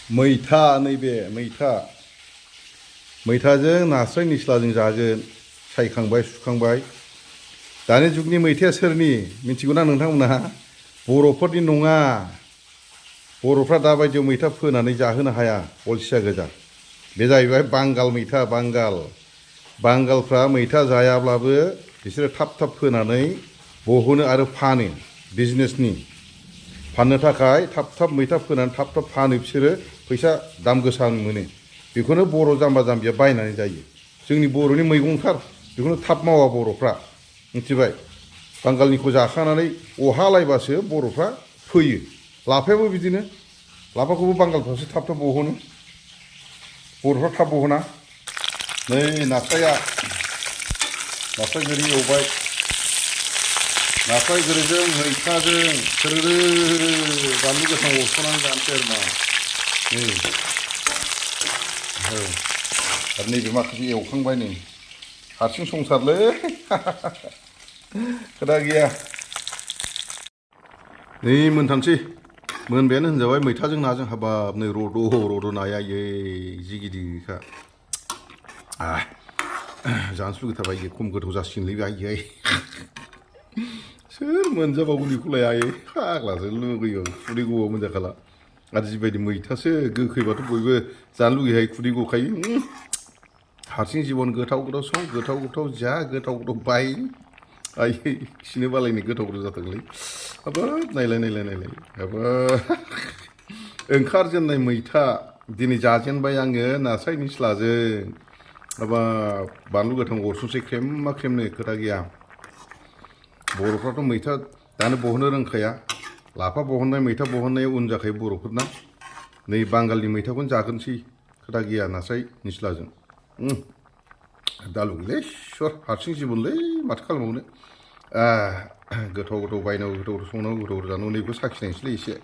मैथा नैबे मैथाजों नास्राय निस्लाजों जागोन सायखांबाय सुखांबाय दानि जुगनि मैथाया सोरनि मिथिगौना नोंथांमोनहा बर'फोरनि नङा बर'फ्रा दाबायदियाव मैथा फोनानै जाहोनो हाया अलसिया गोजा बे जाहैबाय बांगाल मैथा बांगालफ्रा मैथा जायाब्लाबो बिसोरो थाब थाब फोनानै बहनो आरो फानो बिजनेसनि फाननो थाखाय थाब थाब मैथा फोनानै थाब थाब फानो बिसोरो फैसा दाम गोसा मोनो बेखौनो बर' जाम्बा जाम्बिया बायनानै जायो जोंनि बर'नि मैगंथार बेखौनो थाब मावा बर'फ्रा मिथिबाय बांगालनिखौ जाखांनानै अहालायबासो बर'फ्रा फोयो लाफायाबो बिदिनो लाफाखौबो बांगालफ्रासो थाब थाब बहनो बर'फ्रा थाब बहना नै नास्राय गोरि एवबाय नास्राय गोरिजों मैथाजों सोररो बानलु गोथां अरस'नानै जानोसै आरो मा नै आरो नैबे माखासे एवखांबाय नै हारसिं संसारलै खोथा गैया नै मोनथारसै मोनबायानो होनजाबाय मैथाजों नाजों हाबाब नै रद' नाया जि गिदिरखा जानोसो लुगैथारबाय खम गोथाव जासिगोनलै आयै सोर मोनजाबावगोन बेखौलाय आयै फाग्लासो लुगैयो खुदै ग'आव मोनजाखाला आरो जिबायदि मैथासो गोखैबाथ' बयबो जानो लुगैहाय खुदै गखायो हारसिं जिबन गोथाव सं गोथाव जा गोथाव बाय आयै खिनो बालायनो गोथाव जाथारलै हाबाब नायलाय हाबाब ओंखारजेननाय मैथा दिनै जाजेनबाय आङो नास्राय निस्लाजों हाबाब बानलु गोथां अरस'नोसै ख्रेमा ख्रेमनो खोथा गैया बर'फ्राथ' मैथा दानो बहनो रोंखाया लाफा बहननाय मैथा बहननाया उन जाखायो बर'फोरना नै बांगालनि मैथाखौनो जागोनसै खोथा गैया नास्राय निस्लाजों दालु गैलै इसर हारसिं जिबनलै माथो खालामबावनो गोथाव बायनांगौ गोथाव संनांगौ गोथाव जानांगौ नैखौ साखिनायसैलै एसे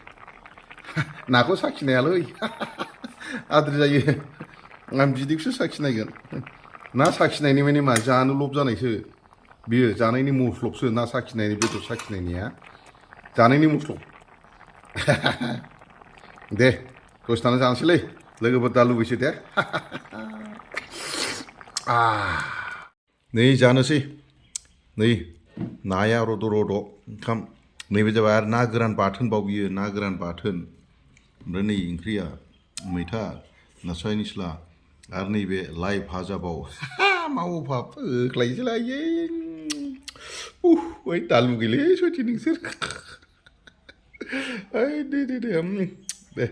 नाखौ साखिनायालै आद्रि जायो आं बिदैखौसो साखिनायगोन ना साखिनायनि माने मा जानो लब जानायसो बियो जानायनि मस्लबसो ना साखिनायनि बेदर साखिनायनिया जानायनि मस्लब दे दसे थाना जानोसैलै लोगोफोर दा लुबैसै दे नै जानोसै नै नाया रद' ओंखाम नैबे जाबाय आरो ना गोरान बाथोनबाव बियो ना गोरान बाथोन ओमफ्राय नै ओंख्रिया मैथा नास्राय निस्ला आरो नैबे लाइ भाजाबाव मावफा फोख्लायसैलाय आयै ओइ दा लुगैलै सयथि नोंसोर ओइ दे